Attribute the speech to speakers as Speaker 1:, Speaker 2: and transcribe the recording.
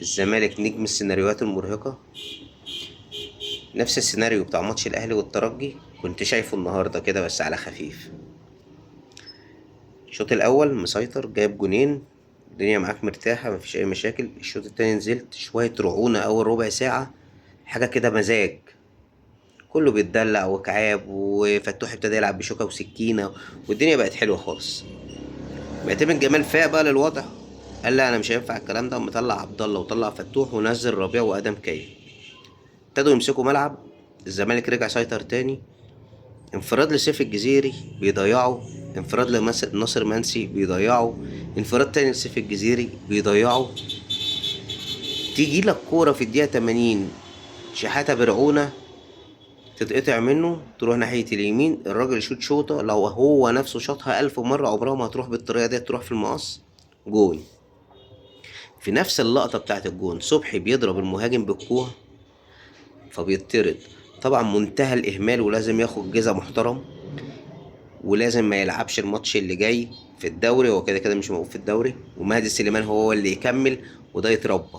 Speaker 1: الزمالك نجم السيناريوهات المرهقة. نفس السيناريو بتاع ماتش الأهلي والترجي كنت شايفه النهاردة كده بس على خفيف. الشوط الأول مسيطر، جايب جونين، الدنيا معاك مرتاحة، مفيش أي مشاكل. الشوط التاني نزلت شوية رعونة أول ربع ساعة، حاجة كده مزاج، كله بيتدلع وكعاب، وفتوح ابتدى يلعب بشوكة وسكينة، والدنيا بقت حلوة خالص. معتمد جمال فاق بقى للوضع، قال لا انا مش هينفع الكلام ده، ومطلع عبد الله وطلع فتوح ونزل ربيع وادم كاي، ابتدوا يمسكوا ملعب. الزمالك رجع سيطر تاني، انفراد لسيف الجزيري بيضيعه، انفراد لناصر منسي بيضيعه، انفراد تاني لسيف الجزيري بيضيعه. تيجي لك كورة في الدقيقة 80، شحاتة برعونة تتقطع منه تروح ناحية اليمين، الراجل يشوط شوطة لو هو نفسه شاطها 1000 مرة عمرها ما هتروح بالطريقة دي، تروح في المقص جون. في نفس اللقطة بتاعت الجون صبحي بيضرب المهاجم بالكوع فبيطرد. طبعا منتهى الإهمال، ولازم ياخد جزا محترم، ولازم ما يلعبش الماتش اللي جاي في الدوري، هو كده كده مش موجود في الدوري، ومهدي سليمان هو اللي يكمل وده يتربى.